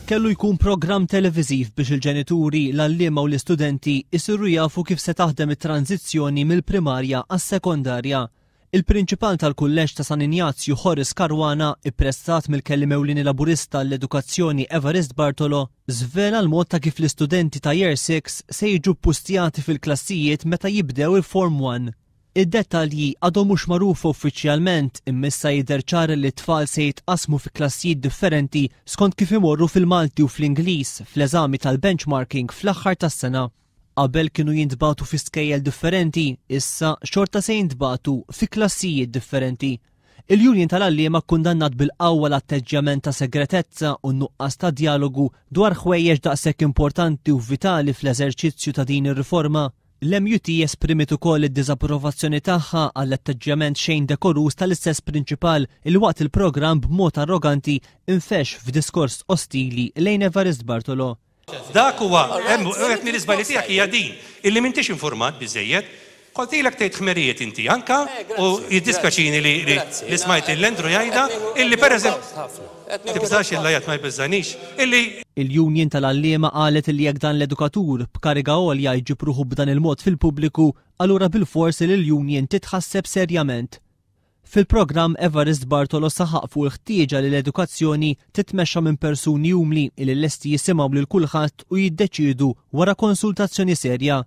Kellu jkun programm televiżiv biex il-ġenituri, l-għalliema u l-istudenti jsiru jafu kif se taħdem it-tranżizzjoni mill-primarja għas-sekondarja. Il-Prinċipal tal-Kulleġġ ta' San Injazju Horace Caruana, ipprestat mill-Kelliem Ewlieni Laburista għall-Edukazzjoni Evarist Bartolo, żvela l-mod ta' kif l-istudenti ta' Year 6 se jiġu ppustjati fil-klassijiet meta jibdew il-Form 1. Id-dettalji għadhom mhux magħrufa uffiċjalment imma issa jidher ċar li t-tfal se jitqassmu fi klassijiet differenti skont kif imorru fil-Malti u fl-Ingliż fl-eżami tal-benchmarking fl-aħħar tas-sena. Qabel kienu jintbagħtu fi skejjel differenti, issa xorta se jintbagħtu fi klassijiet differenti. Il-Union tal-Għalliema kkundannat bil-qawwa l-atteġġjament ta' segretezza u n-nuqqas ta' djalogu dwar ħwejjeġ daqshekk importanti u vitali fl-eżerċizzju ta' din ir-riforma. L-MUT esprimiet ukoll id-diżapprovazzjoni tagħha għall-atteġġjament xejn dekoruż tal-istess prinċipal li waqt il-programm b'mod arroganti infexx f'diskors ostili lejn Evarist Bartolo. Dak huwa, hemm, wieħed mill-iżbalji tiegħek hija din, illi m'intix informat biżżejjed. Kont ilek tgħid ħmerijiet inti anka u jiddispjaċini li li smajt lil Andrew jgħidha illi pereżempju Tibżax il-lajat ma jbeżżagħnix illi Il-union tal-għalliema qalet li jekk dan l-edukatur b'kariga għolja jġib ruħu b'dan il-mod fil-pubbliku, allura bilfors li l-union titħasseb serjament. Fil-programm Evarist Bartolo saħaq fuq il-ħtieġa li l-edukazzjoni titmexxa minn persuni umli li lesti jisimgħu lil kulħadd u jiddeċiedu wara konsultazzjoni serja.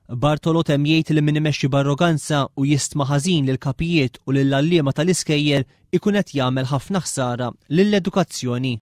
Bartolo temm jgħid li min imexxi b'arroganza u jistma ħażin lill-kapijiet u lill-għalliema tal-iskejjel ikun qed jagħmel ħafna ħsara lill-edukazzjoni.